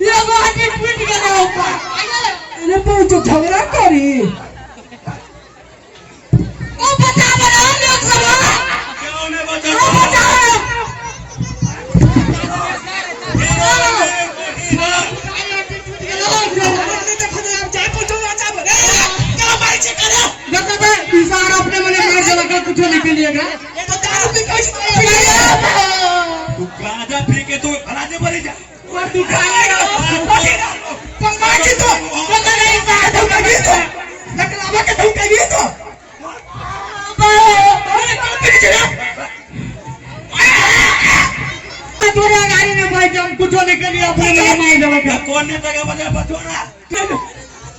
ये बाटी टूट गेलै ऊपर। अरे पहुंचो झगड़ा करी ओ बचाबे ना लोग सब। क्यों नहीं बचा? ओ बचाबे। अपने मने मार देला का कुछो नहीं के तू गांजा पी के तू राजे बनी जा। तोरा गाड़ी में बैठ हम कुछो नहीं के लिए अपने मने मार देला का। कौन नेता के बजा बचोरा?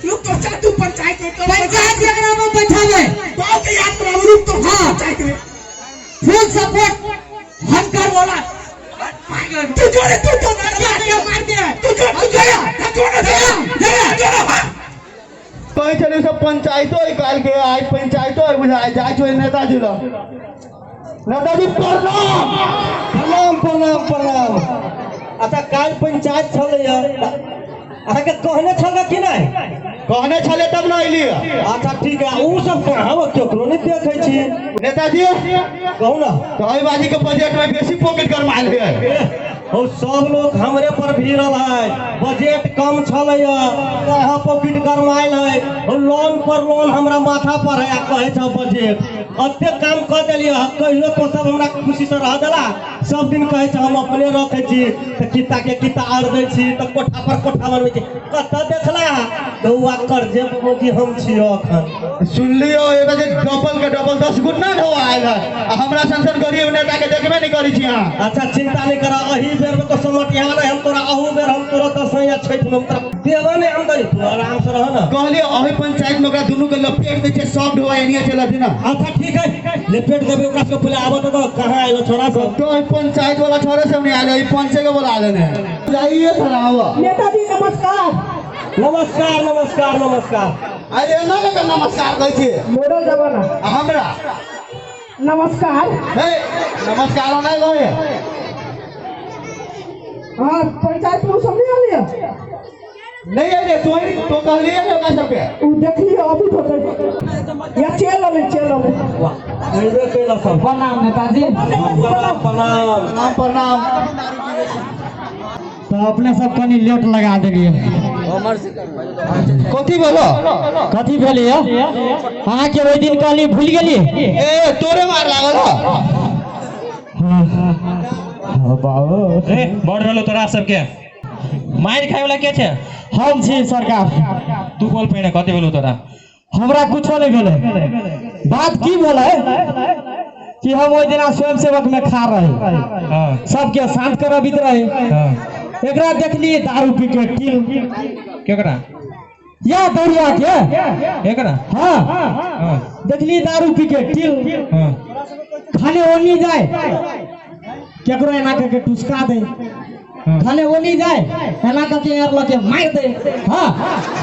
रुक तो जा तू पंचायत में तो पंचायत एकरा में बैठावे। बाप के याद कराओ, रुक तो। हाँ। पंचायत में फुल सपोर्ट हम कर बोला। तू जोड़े तू तो मार दिया मार दिया। तू जोड़ तू जोड़ जोड़ जोड़ जोड़। कहै छलै सब पंचायतो आइ काल्हि के आइ पंचायतो आइ बुझाइ जाइ छौ नेताजी लग। नेताजी प्रणाम प्रणाम प्रणाम प्रणाम। अच्छा काल्हि पंचायत छलैया, अहाँके कहने छल कि नहि? कहने छलै तब ने अयलियै। अच्छा ठीक है। ओ सब कहाँ केकरो नहि देखै छी। नेताजी कहू ना। कहै बाजी के बजट में बेसी पॉकेट गरमायल है। ओ सब लोग हमरे पर भीड़ल है, बजट कम छलैया कहाँ पॉकेट गरमायल है। ओ लोन पर लोन हमरा माथा पर है आ कहै छ बजट एते काम कऽ देलियै। कहियो तो सब हमरा खुशी से रह देला। सब दिन कहै छ हम अपने रखै छी तऽ किता के किता आर दै छी तऽ कोठा पर कोठा बनबै छी। कतऽ देखला बौआ कर्जे मोगी हम छियो अखन। सुनलियो एगो जे डबल के डबल 10 गुना ढोआ आयल है आ हमरा सन सन गरीब नेता के देखबे नहीं करै छी अहाँ। अच्छा चिंता नहीं करा, अही बेर में तो समटिया नहीं हम तोरा, अहू बेर हम तोरा दसैया या छठ में हम तोरा देबा नहीं हम गरीब। तू आराम से रह ना। कहलियो अही पंचायत में ओकरा दुनू के लपेट दै छै सब ढोआ एनिये चलत ना। अच्छा ठीक है लपेट देबे ओकरा सबके पहिले आबत तो कहाँ आइलो छोरा सब। तो अही पंचायत वाला छोरा सब नहीं आयल, अही पंचे के बोला देने जाइए सर। आओ नेताजी नमस्कार। नमस्कार नमस्कार नमस्कार। अरे एना के नमस्कार कहै छी मॉडल जमाना। आ हमरा नमस्कार। हे नमस्कार नहीं कहे। हाँ पंचायत में सब नहीं आलिए? नहीं आइले तो तो कहलिए ने ओकरा सबके। उ देखलिए अभी होते या चल आले चल आले। वाह अइबे कैला सब। प्रणाम नेताजी। प्रणाम प्रणाम प्रणाम प्रणाम। तो अपने सब कनी लेट लगा देलिए। कथी भेलो? कथी भेल यौ? अहाँके ओहि दिन कहली भूलि गेली? ए तोरे मार लागल हो। बाबू ए बड़ रहलो तोरा सबके मारि खाय वाला के छै? हम छी सरकार। तू बोल पहिने कथी भेलो तोरा? हमरा कुछो नहीं भेलै। बात की भेलै कि हम ओहि दिना स्वयं सेवक में खा रहे। हाँ। सबके शांत करबित रहे। हाँ। एकरा देखली दारू पी के टिल। केकरा? या दौड़िया के। एकरा? हाँ। हाँ। देखली दारू पी के टिल। हाँ। खाने ओनी जाए केकरो एना करके टुसका दे। हाँ। खाने ओनी जाए एना करके यार लके मार दे। हाँ।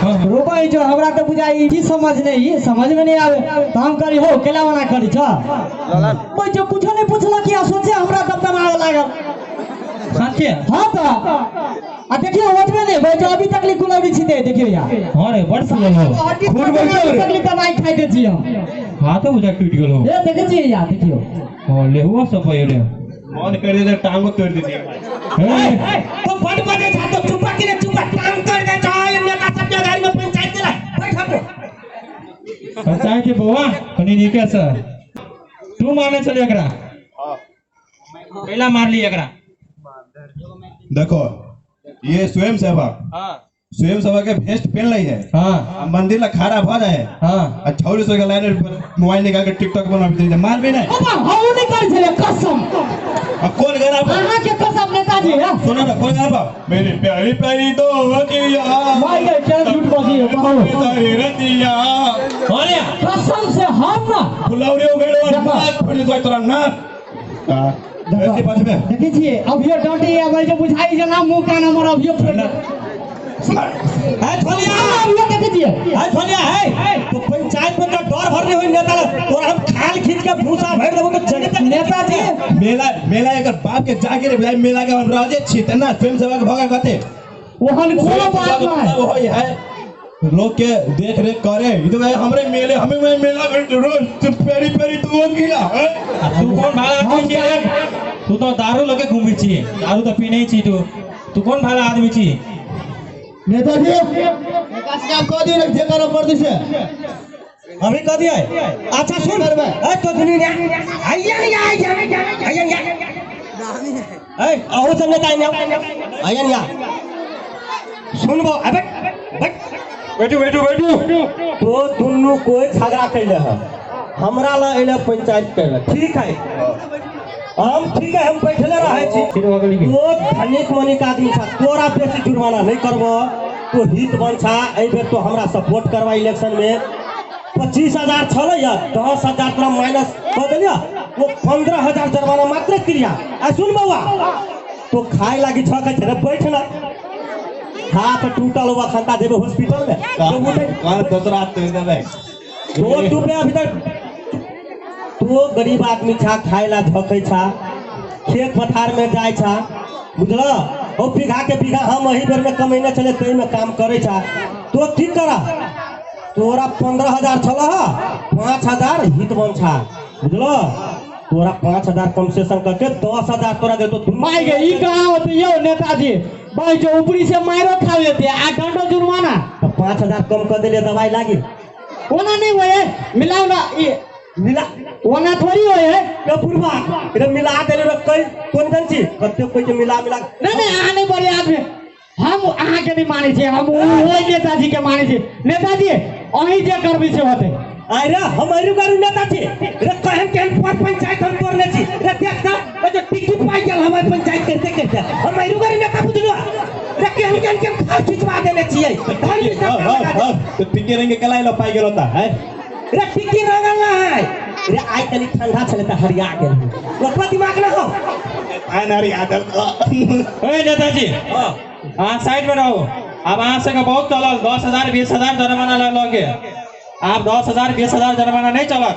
हाँ। रोपै जो हमरा तो बुझाई की समझ नहीं समझ में नहीं आवे तो हम करी हो केला मना करी छ भाई जो कुछो नहीं पूछला कि सोचे हमरा दमदमावे लागल। साचे? हाँ तो आ देखियो ओतबे नहीं भाई जो अभी तक ली गुलाबी छिते देखियो यार। हां रे बड़ फूलल हो। खून बहतो रे। तकली दवाई खाइ दे छी हम। हां तो बुझा टूट गेल हो। ए देखे छी यार देखियो। हां लेहुआ सब पयो रे। मन कर दे टांगो तोड़ दे। ए तो बड़ बजे जा तो चुपा के चुपा टांग तोड़ दे चाहे नेता सब के गाड़ी में पंचायत के ला बैठ हमरे। पंचायत के बौआ कनी नीके से तू माने चले एकरा। हां पहला मार ली एकरा। देखो ये स्वयं सेवक। हां स्वयं सेवक के भेस्ट पहन ली है। हां मंदिर ला खड़ा भ जाए। हां आ छौरी सब के लाइन पर मोबाइल निकाल के टिकटॉक बना दे मार भी नहीं। बाबा हम नहीं कर छले कसम। अब कौन गाना पर? अहाँ के कसम नेताजी है। सुनो ना कौन गाना पर? मेरी प्यारी प्यारी दो रतिया। भाई के क्या झूठ बजी है बाबू। सारी रतिया। अरे कसम से हम ना फुलौरी उगेड़ और देखो। नाक फुल कोई तोरा नाक। हां ऐसे पास में देखै छियै अभियो डटी आबै जे बुझाइ जे ना मुंह कान हमर अभियो फुल। है छोलिया अभियो देखै छियै। है छोलिया है तो पंचायत में का डर भरने होई नेता ला तोरा हम खाल खींच के भूसा भर देबो के जगह नेताजी मेला मेला एकर बाप के जाके रे भाई मेला के हम राजे छी तना स्वयं सेवक भगा कते ओहन कोनो बात नहीं। होई है लोग के देख रेख करे ई तो भाई हमरे मेले हमें मैं मेला में रोज पेरी पेरी तू किया है। आ तू कोन भाला आदमी छी रे? तू तो दारू लगे घूमै छी, दारू तो पीने छी तू। तू कोन भाला आदमी छी? नेताजी नेताजी आप कह दियो जे करऽ पड़तै से हमरे कह दिया। अच्छा सुन ए तो दुनी रे आइया नहीं आइया आइया ए अहो सब नेता आइया आइया या सुनबो अबे बैठ बैठू बैठू बैठू। तो दुनू कोई झगड़ा कैले है हमरा ला एले पंचायत कैले ठीक है हम ठीक है हम बैठले रहे छी। तो धनिक मनिक आदमी छा तोरा बेसी जुर्माना नहीं करबो तो हित बन छा एहि बेर तो हमरा सपोर्ट करबा इलेक्शन में 25,000 छलै या 10,000 तोरा माइनस कऽ देलिया वो 15,000 जुर्माना मात्र क्रिया। आ सुन बौआ तो खाए लागी छ कहै छै रे बैठ ना हाथ टूटल हुआ खंता जेबे हॉस्पिटल में तो उठे कौन दोसरा हाथ तोड़ देबै तो टूटे अभी तक तो गरीब आदमी छा खाए ला झकै छा खेत पथार में जाय छा बुझल ओ बीघा के बीघा हम एही बेर में कमेने छले तै में काम करे छा तो की करा तोरा 15,000 छल 5,000 हित बन छा बुझल तोरा 5,000 कंसेशन करके 10,000 तोरा दे तो माय गे ई कहाँ होते यौ नेताजी भाई जो ऊपरी से मारो खा लेते आ दंडो जुर्माना तो 5,000 कम कर देलिए दवाई लागी ओना नहीं होए मिलाओ ना ई मिला ओना थोड़ी होए है रे बुढ़वा रे मिला देले रे कई कोन जन छी कते कोई के मिला मिला नहीं नहीं अहाँ नहीं बड़े आदमी हम अहाँ के नहीं मानै छी हम ओहि नेताजी के मानै छी। नेताजी अहीं जे करबै से होतै। आइ रे हम अरू गरू नेता छी रे कहन केहन पर पंचायत हम तोड़ने छी रे देख त ए जो टिकी पाइ गेल हमर पंचायत करते करते हम अरू गरू नेता बुझलो रे केहन केहन के खाल खिंचवा देने छियै धन भी सब लगा दे। तो टिके रंग के कलाई लो पाई गेल होता है रे टिकी रंगल ना है रे आइ तनी ठंडा छले त हरिया गेल ओकरा दिमाग ना हो आय नारी आदर ओए नेताजी अहाँ साइड में रहो। अब अहाँ सबके बहुत चलल 10,000 20,000 जुर्माना लऽ के आप 10,000 20,000 जुर्माना नहीं चलत।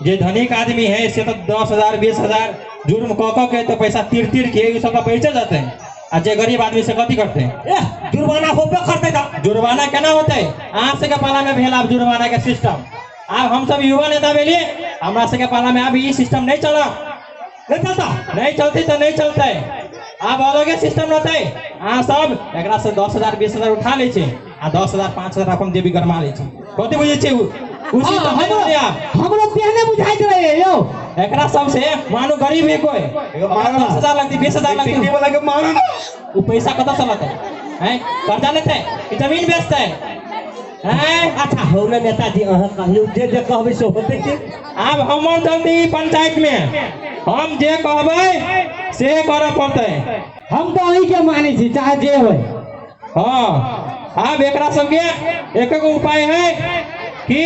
जे धनिक आदमी है से तो 10,000 20,000 जुर्म कऽ कऽ के तो पैसा तीर तीर के ई सब तो बचे जाते हैं आ जे गरीब आदमी से कथी करते ए जुर्माना होबे करतै त जुर्माना केना होतै? अहाँ सबके पाला में भेल आब जुर्माना के सिस्टम। आब हम सब युवा नेता भेलिए हमरा सबके पाला में आब ई सिस्टम नहीं चलत। नहीं चलता नहीं चलते तो नहीं चलते आब अलगे सिस्टम रहतै। अहाँ सब एकरा से 10,000 20,000 उठा लै छी आ 10,000 5,000 अपन जेबी गरमा लै छी। कथी बुझै छी उ सिस्टम नहीं रहतै आब। हमरो तेहने बुझाइत रहे यौ एकरा सबसे मानो गरीब है कोई 10,000 लगती 20,000 लगती टिकी वाला के मारो ना उ पैसा कतऽ से लतै हैं? कर्जा लेतै कि जमीन बेचतै हैं? अच्छा हो ने नेताजी अहाँ कहियौ जे जे कहबै से होतै की। आब हमर जल्दी पंचायत में हम जे कहबै से करऽ पड़तै। हम तो अहीं के मानै छी चाहे जे होय। हाँ आब एकरा सबके एक एगो उपाय है कि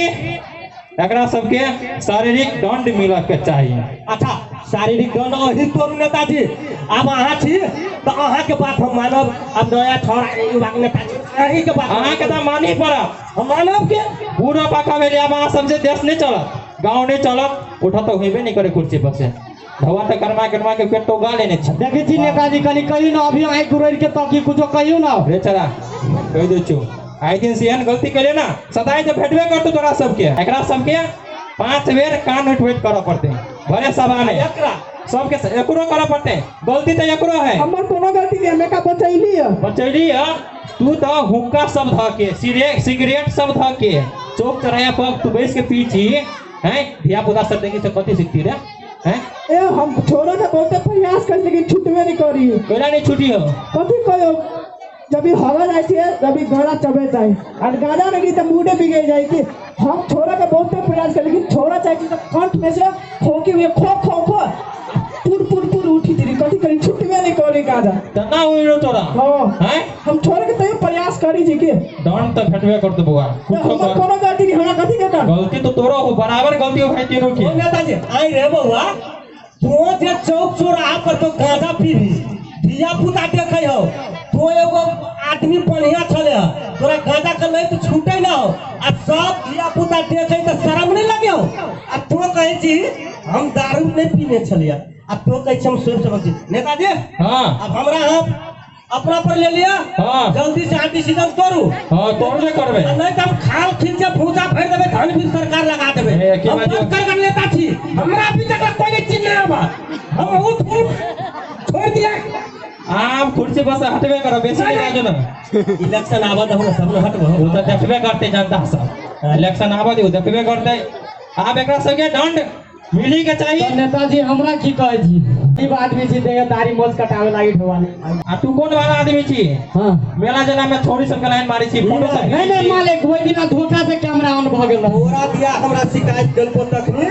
एकरा सबके शारीरिक दंड मिलऽ के चाहिए। अच्छा शारीरिक दंड अही तोरू नेताजी आब अहाँ छी तऽ अहाँके बात हम मानब। आब नया छौड़ा युवा नेताजी अहीँके बात अहाँके तऽ मानही पड़त। हम मानब के बूढ़ो पाका भेलै आब अहाँ सबसे देश नहीं चलत गाँव नहीं चलत उठत तऽ हेबे नहीं करे कुर्सी पर से धोआ तऽ गरमा गरमा के पेट तो उगा लेने छी। देखै छी नेताजी कनि कहियौ ने अभी आँखि गुरैर के तकी कुछो कहियौ ने। रे चला कहि दै छियौ आइ दिन से एहन गलती केले ना सदाय तऽ भेटबे करतौ तोरा सबके। एकरा सबके 5 बेर कान उठबैत करऽ पड़तै भरे सभा में एकरा सबके एकरो करऽ पड़तै। गलती तऽ एकरो है हमर कोनो गलती नहीं हमें का बचैली है बचैली है तू तो हुक्का सब धऽ के सिगरेट सब धऽ के चौक चौराहा पर तू बैस के पी छी हैं? धिया पुता सब देखी से कथी सीखती रे हैं? ए हम छोड़ो के बहुते प्रयास कर लेकिन छुटबे नहीं करी। कोना नहीं छुटी हो कथी कहियो जब भी हवा जाए छे तब भी गला चबे जाए और गाजा नहीं तो मूडे बिगड़ जाए कि हम छोड़ा के बहुते प्रयास कर लेकिन छोड़ा चाहे कि कंठ में से खोके हुए खो खो खो पुर पुर पुर उठी थी कथी करी छुटबे नहीं करी गाजा तना उइरो तोरा। हां हैं हम छोड़ के तैयो प्रयास करी जी के दंड तो भेटबे करत बउआ। हमर कोनो गलती नहीं हमरा कथी के गलती तो तोरो हो बराबर गलती हो भाई तीनों की। ओ नेताजी आई रे बउआ तो जे चौक चौराहा पर तो गांजा पीबी धिया पुता देखै हो तो तो एगो आदमी बढ़िया छले तोरा गांजा के लत छूटे ना हो आ सब धिया पुता देखे त शर्म नहीं लगे हो आ तो कहे छी हम दारू नहीं पीने छलिए आ तो कहे छी हम स्वयं सेवक छी। नेताजी हाँ अब हमरा हम अपना पर ले लिया। हाँ जल्दी से डिसीजन करू। हाँ तोड़बे करबे नहीं तो हम खाल खींच के भूसा भर देबे धन भी सरकार लगा देबे। हम बंद कर कर नेता छी हमरा अभी तक कोई नहीं चिन्ह बा हम वो फूल छोड़ दिया। आप कुर्सी बस हटबे करो बेसी नहीं बाजू ना। इलेक्शन आवा दहो सब लोग हटबो वो तो देखबे करते जनता सब इलेक्शन आवा दियो देखबे करते। आप एकरा सबके दंड मिली के चाहिए। नेताजी हमरा की कहै छी ई आदमी छी देह दाढ़ी मोछ कटावे लागी ठोवाले। आ तू कोन वाला आदमी छी? हां मेला जेला में छोरी सब के लाइन मारी छी फोटो सब। नहीं नहीं मालिक ओइ दिना धोखा से कैमरा ऑन भ गेल। तोरा दिया हमरा शिकायत देलको तखनी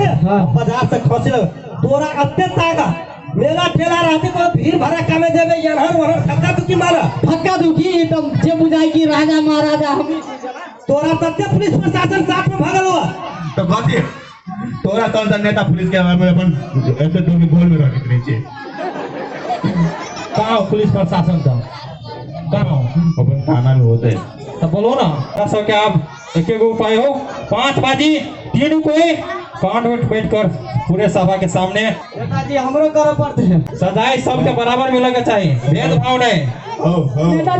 बाजार से खसल तोरा अत्ते तागा मेला ठेला रहते तो भीड़ भड़ाका में देबे यनहर वहर धक्का दुकी मारा धक्का दुकी तो जे बुझाई कि राजा महाराजा हम तोरा तत्ते पुलिस प्रशासन साथ में भागल हुआ तो कथी तोरा तोन त नेता पुलिस के हमें अपन ऐसे दो के गोल में रखत रही छे। कहाँ पुलिस प्रशासन त कहाँ अपन थाना में होते तो बोलो ना सब के आप एक एगो उपाय हो 5 बाजी 3 कोई कांड उठ बैठ कर पूरे सभा के सामने। नेताजी हमरो करे पड़ते सजाए सबके बराबर मिले के चाहिए भेदभाव नहीं।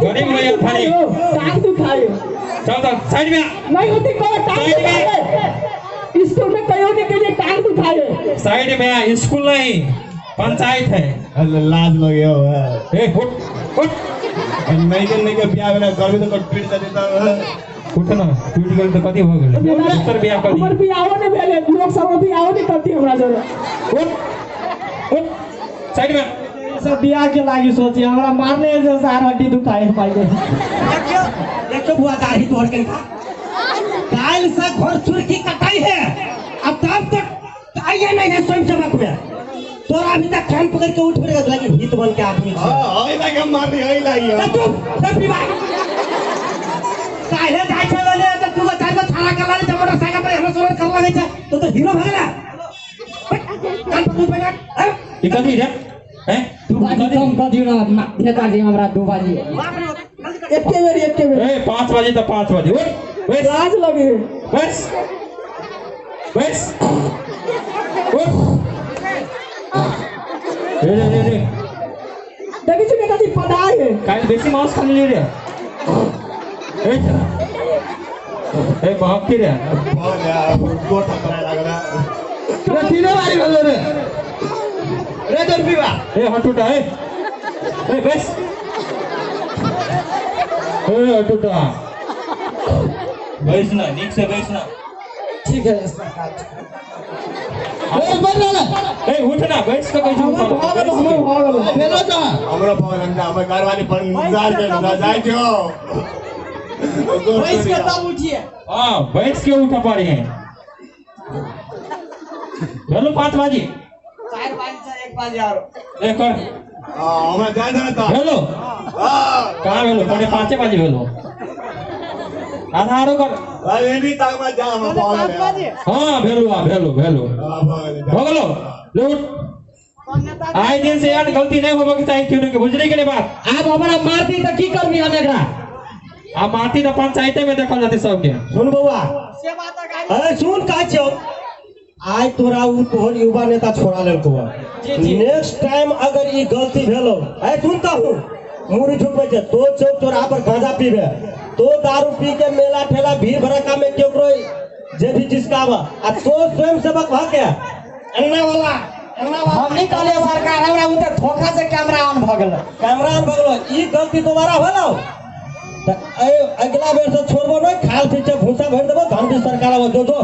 गरीब रहिए धनी टांग दुखाए चल चल साइड में नहीं होती को टांग दुखाए स्कूल में कहियो नहीं के लिए टांग दुखाए साइड में स्कूल नहीं पंचायत है। लाज लगे हो ए उठ उठ नहीं के नहीं के बियाह वाला गर्मी तो पीट देता उठ ना टूट गेल तो कथी हो गेल दोसर बियाह कर हमर बियाहो नहीं भेले लोग सब बियाहो नहीं करती हमरा जरे। उठ उठ साइड में सब बियाह के लागी सोची हमरा मारने से सार हड्डी दुखाए पाई। देखियो देखियो बुआ दाढ़ी तोड़ के काल से घर चुरकी कटाई है अब तब तक आइए नहीं है स्वयं सेवक में तोरा अभी तक कान पकड़ के उठ पड़ेगा लगी हित बन के आदमी हां ओइ लागे हम मार दी ओइ लागी तू सब पीवा काहे जाय छै बोले त तू चार गो छाड़ा कर लाले मोटरसाइकिल पर हमरा सोर कर लागे छै तो तो हीरो भ गेला कान पकड़ पकड़ ई कथी रे हैं दू बाजी कम कर दियो ना नेताजी हमरा 2 बाजी एके बेर एके बेर ए 5 बाजी त 5 बाजी उठ बस लाज लगे बस बस उठ रे रे रे देखै छी नेताजी पदाय है काल बेसी मांस खाली रे ए ए महकी रे गोटा करे लागला रे तीने बारी भेलो रे रे दरपीवा ए हटुटा ए ए बस ए हटुटा बैस ना नीक से बैस ना ठीक है सरकार। ए बन ना ए उठ ना बैस के कैसे हमर हमर भऽ गेल भेलो त हमरा भऽ गेल हमर घरवाली पर इंतजार कर जाय छो बैस के तब उठिए। हां बैस के उठ पड़ी है भेलो 5 बाजी 4 बाजी से 1 बाजी आरो ए कर हां हमरा जाय दे त भेलो हां कहां भेलो 4:45 बाजी भेलो आधा आरो कर अरे भी तक में जा हम 5 बाजी। हां भेलो आ भेलो भेलो हो गेलो ले उठ आइ दिन से यार गलती नहीं होबे के चाहिए क्यों के बुझली के नहीं बात। आब हमरा मारती त की करबी हम एकरा आ मारती त पंचायते में देखल जाती सबके। सुन बउआ से बात अरे सुन का छौ आज तोरा उ तोहर युवा नेता छोड़ा लेलको। नेक्स्ट टाइम अगर ई गलती भेलो ए सुन त हूं मुरी झुकबै छै तो चौक चौराहा पर गांजा पीबे तो दारू पी के मेला ठेला भीड़ भड़का में केकरो जे भी जिसकावा आ तो स्वयं सेवक भ के अन्ना वाला हम नहीं कहले सरकार हमरा उ त धोखा से कैमरा ऑन भ गेल कैमरा ऑन भ गेल ई गलती दोबारा भेलो त अगला बेर से छोड़बो नहीं खाल खींचे भूसा भर देबो धान भी सरकार आबो जो जो।